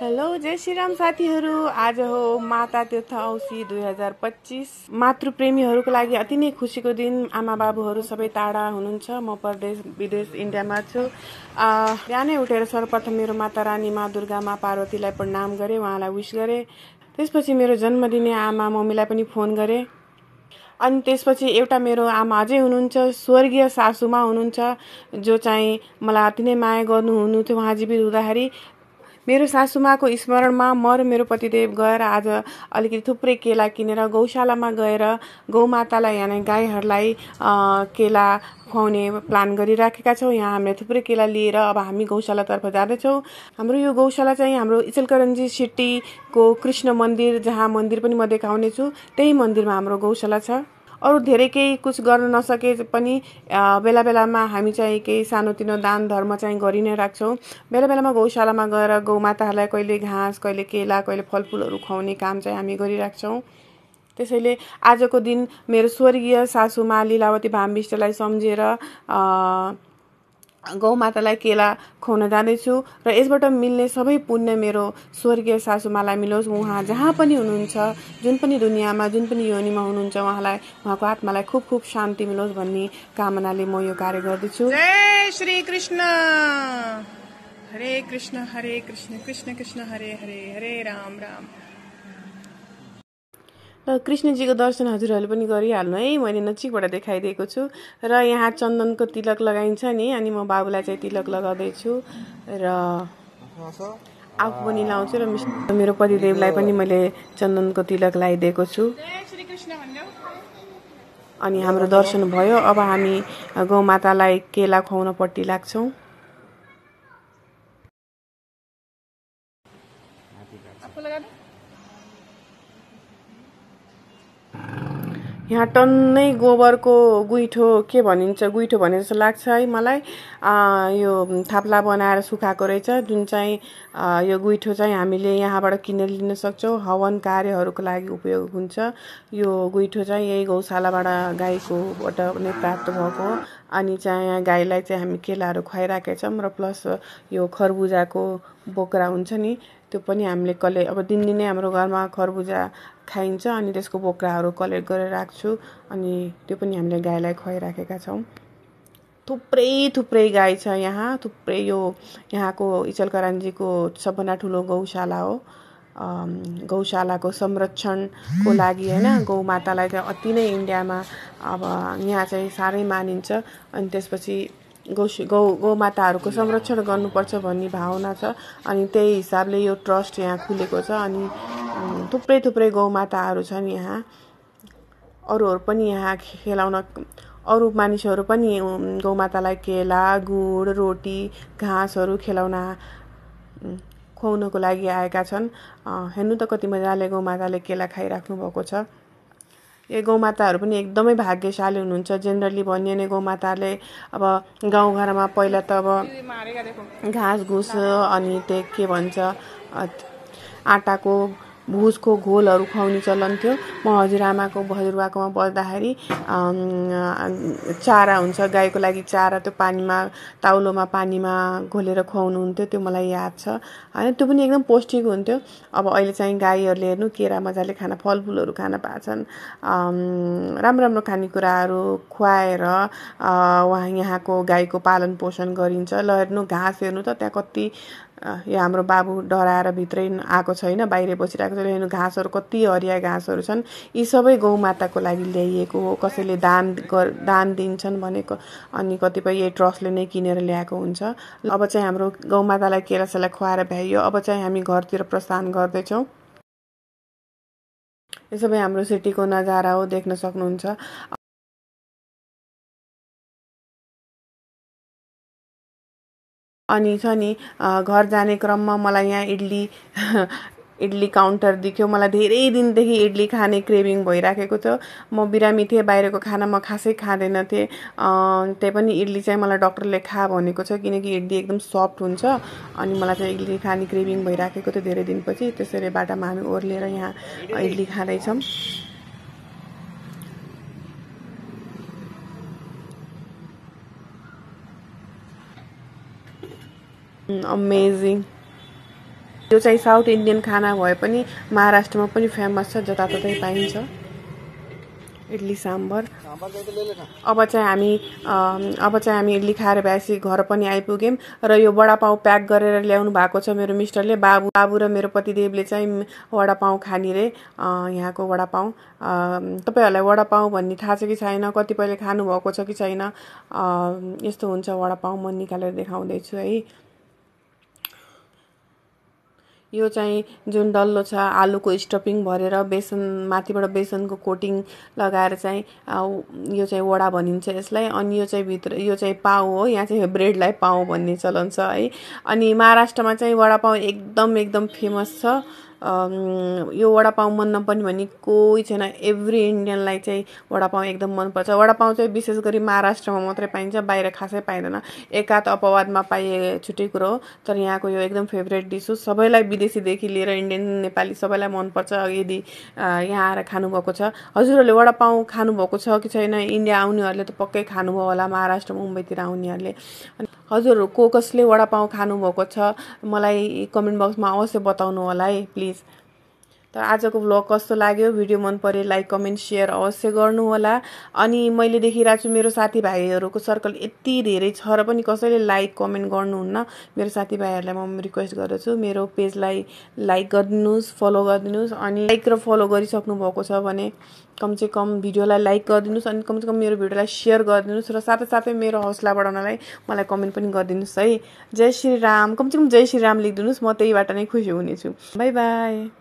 Hello जय श्रीराम साथीहरू। आज हो माता तीर्थ औँसी 2025। मातृप्रेमीहरूको लागि अति नै खुसीको दिन। आमा बाबुहरू सबै टाढा हुनुहुन्छ, म परदेश विदेश इन्डियामा छु। बिहानै उठेर सर्वप्रथम मेरो माता रानी मा दुर्गा मा पार्वतीलाई प्रणाम गरेँ, उहाँलाई विश गरेँ। त्यसपछि मेरो जन्मदिने आमा मम्मीलाई पनि फोन गरेँ। अनि त्यसपछि एउटा मेरो आमा अझै हुनुहुन्छ, स्वर्गीय सासूमा हुनुहुन्छ, जो चाहिँ मलाई अति नै माया गर्नुहुन्थ्यो। उहाँ जीवित हुँदाखेरि मेरो सासूमाको स्मरणमा म र मेरो पतिदेव गएर आज अलिकति थुप्रै केला किनेर गौशालामा गएर गौमातालाई यानि गाईहरूलाई केला खुवाउने प्लान गरिराखेका छौँ। यहाँ हामीले थुप्रै केला लिएर अब हामी गौशालातर्फ जाँदैछौँ। हाम्रो यो गौशाला चाहिँ हाम्रो इचलकरञ्जी सिटीको कृष्ण मन्दिर, जहाँ मन्दिर पनि म देखाउने छु, त्यही मन्दिरमा हाम्रो गौशाला छ। अरू धेरै केही कुछ गर्न नसके पनि बेला बेलामा हामी चाहिँ केही सानोतिनो दान धर्म चाहिँ गरि नै राख्छौँ। बेला बेलामा गौशालामा गएर गौमाताहरूलाई कहिले घाँस, कहिले केला, कहिले फलफुलहरू खुवाउने काम चाहिँ हामी गरिराख्छौँ। त्यसैले आजको दिन मेरो स्वर्गीय सासूमा लीलावती भामविष्टलाई सम्झेर गौमातालाई केला खुवाउन जाँदैछु र यसबाट मिल्ने सबै पुण्य मेरो स्वर्गीय सासूमालाई मिलोस्। उहाँ जहाँ पनि हुनुहुन्छ, जुन पनि दुनियाँमा, जुन पनि योनिमा हुनुहुन्छ, उहाँलाई, उहाँको आत्मालाई खूब खूब शान्ति मिलोस् भन्ने कामनाले म यो कार्य गर्दैछु। जय श्री कृष्ण। हरे कृष्ण कृष्ण कृष्ण हरे हरे, हरे राम राम। कृष्णजीको दर्शन हजुरहरूले पनि गरिहाल्नु है, मैले नजिकबाट देखाइदिएको छु। र यहाँ चन्दनको तिलक लगाइन्छ नि, अनि म बाबुलाई चाहिँ तिलक लगाउँदैछु र आफू पनि लाउँछु र मेरो पतिदेवलाई पनि मैले चन्दनको तिलक लगाइदिएको छु। अनि हाम्रो दर्शन भयो। अब हामी गौमातालाई केला खुवाउनपट्टि लाग्छौँ। यहाँ टन्नै गोबरको गुइठो, के भनिन्छ, गुइठो भने जस्तो लाग्छ है मलाई। यो थाप्ला बनाएर सुकाएको रहेछ, जुन चाहिँ यो गुइठो चाहिँ हामीले यहाँबाट किनेर लिन सक्छौँ। हवन कार्यहरूको लागि उपयोग हुन्छ। यो गुइठो चाहिँ यही गौशालाबाट गाईकोबाट नै प्राप्त भएको हो। अनि चाहिँ यहाँ गाईलाई चाहिँ हामी केलाहरू खुवाइराखेका छौँ र प्लस यो खरबुजाको बोक्रा हुन्छ नि, त्यो पनि हामीले अब दिनदिनै हाम्रो घरमा खरबुजा खाइन्छ, अनि त्यसको बोक्राहरू कलेक्ट गरेर राख्छु, अनि त्यो पनि हामीले गाईलाई खुवाइराखेका छौँ। थुप्रै गाई छ यहाँ, थुप्रै। यो यहाँको इचलकरञ्जीको सबभन्दा ठुलो गौशाला हो। गौशालाको संरक्षणको लागि होइन, गौमातालाई चाहिँ अति नै इन्डियामा अब यहाँ चाहिँ साह्रै मानिन्छ। अनि त्यसपछि गौमाताहरूको संरक्षण गर्नुपर्छ भन्ने भावना छ, अनि त्यही हिसाबले यो ट्रस्ट यहाँ खुलेको छ। अनि थुप्रै गौमाताहरू छन् यहाँ। अरूहरू पनि यहाँ खेलाउन, अरू मानिसहरू पनि गौमातालाई केला, गुड, रोटी, घाँसहरू खुवाउनको लागि आएका छन्। हेर्नु त कति मजाले गौमाताले केला खाइराख्नु भएको छ। यो गौमाताहरू पनि एकदमै भाग्यशाली हुनुहुन्छ। जेनरली भनियो भने गौमाताहरूले अब गाउँघरमा पहिला त अब घाँस घुस अनि त्यो के भन्छ आटाको भुसको घोलहरू खुवाउने चलन थियो। म हजुरबाकोमा बस्दाखेरि चारा हुन्छ गाईको लागि, चारा त्यो पानीमा, ताउलोमा पानीमा घोलेर खुवाउनुहुन्थ्यो, त्यो मलाई याद छ होइन। त्यो पनि एकदम पौष्टिक हुन्थ्यो। अब अहिले चाहिँ गाईहरूले हेर्नु केरा मजाले खान, फलफुलहरू खान पाछन्, राम्रो खानेकुराहरू खुवाएर उहाँ यहाँको गाईको पालन पोषण गरिन्छ। ल हेर्नु घाँस हेर्नु त, त्यहाँ कति यो हाम्रो बाबु डराएर भित्रै आएको छैन, बाहिर बसिरहेको छ। हेर्नु घाँसहरू कति हरिया घाँसहरू छन्। यी सबै गौमाताको लागि ल्याइएको हो। कसैले दान दिन्छन् भनेको, अनि कतिपय यही ट्रस्टले नै किनेर ल्याएको हुन्छ। अब चाहिँ हाम्रो गौमातालाई केलासेला खुवाएर भ्याइयो। अब चाहिँ हामी घरतिर प्रस्थान गर्दैछौँ। यो सबै हाम्रो सिटीको नजारा हो, देख्न सक्नुहुन्छ। अनि छ नि घर जाने क्रममा मलाई यहाँ इडली काउन्टर देख्यो। मलाई धेरै दिनदेखि इडली खाने क्रेभिङ भइराखेको थियो। म बिरामी थिएँ, बाहिरको खाना म खासै खाँदैन थिएँ। त्यही पनि इडली चाहिँ मलाई डक्टरले खा भनेको छ, किनकि इडली एकदम सफ्ट हुन्छ। अनि मलाई चाहिँ इडली खाने क्रेभिङ भइराखेको थियो धेरै दिनपछि। त्यसैले बाटामा हामी ओर्लिएर यहाँ इडली खाँदैछौँ। अमेजिङ। यो चाहिँ साउथ इन्डियन खाना भए पनि महाराष्ट्रमा पनि फेमस छ, जताततै पाइन्छ इडली साम्बर। अब चाहिँ हामी इडली खाएर भएपछि घर पनि आइपुग्यौँ र यो वडापाउ प्याक गरेर ल्याउनु भएको छ मेरो मिस्टरले। बाबु र मेरो पतिदेवले चाहिँ वडापाउ खाने रे। यहाँको वडापाउ तपाईँहरूलाई वडापाउ भन्ने थाहा छ कि छैन, कतिपयले खानुभएको छ कि छैन। यस्तो हुन्छ वडापाउ, म निकालेर देखाउँदैछु है। यो चाहिँ जुन डल्लो छ आलुको स्टफिङ भरेर बेसन माथिबाट बेसनको कोटिङ लगाएर चाहिँ यो चाहिँ वडा भनिन्छ यसलाई। अनि यो चाहिँ भित्र यो चाहिँ पाउ हो, यहाँ चाहिँ ब्रेडलाई पाउ भन्ने चलन छ है। अनि महाराष्ट्रमा चाहिँ वडापाउ एकदम फेमस छ। यो वडापाउ मन नपर्ने भन्ने कोही छैन। एभ्री इन्डियनलाई चाहिँ वडापाउ एकदम मनपर्छ। वडापाउ चाहिँ विशेष गरी महाराष्ट्रमा मात्रै पाइन्छ, बाहिर खासै पाइँदैन। एकाध अपवादमा पाइए छुट्टै कुरो हो, तर यहाँको यो एकदम फेभरेट डिस हो। सबैलाई विदेशीदेखि लिएर इन्डियन नेपाली सबैलाई मनपर्छ यदि यहाँ आएर खानुभएको छ। हजुरहरूले वडापाउ खानुभएको छ कि छैन? इन्डिया आउनेहरूले त पक्कै खानुभयो होला, महाराष्ट्र मुम्बईतिर आउनेहरूले। हजुरहरू कसले वडापाउ खानुभएको छ मलाई कमेन्ट बक्समा अवश्य बताउनु होला है प्लिज। त आजको भ्लग कस्तो लाग्यो? भिडियो मन परे लाइक कमेन्ट सेयर अवश्य गर्नु होला। अनि मैले देखिरहेको छु मेरो साथीभाइहरूको सर्कल यति धेरै छ र पनि कसैले लाइक कमेन्ट गर्नुहुन्न। मेरो साथीभाइहरूलाई म रिक्वेस्ट गर्दछु मेरो पेजलाई लाइक गरिदिनुहोस्, फलो गरिदिनुहोस्। अनि लाइक र फलो गरिसक्नु भएको छ भने कमसेकम भिडियोलाई लाइक गरिदिनुहोस् अनि कमसेकम मेरो भिडियोलाई सेयर गरिदिनुहोस् र साथै मेरो हौसला बढाउनलाई मलाई कमेन्ट पनि गरिदिनुहोस् है। जय श्री राम, कमसेकम जय श्री राम लेखिदिनुहोस्, म त्यहीबाट नै खुसी हुनेछु। By by.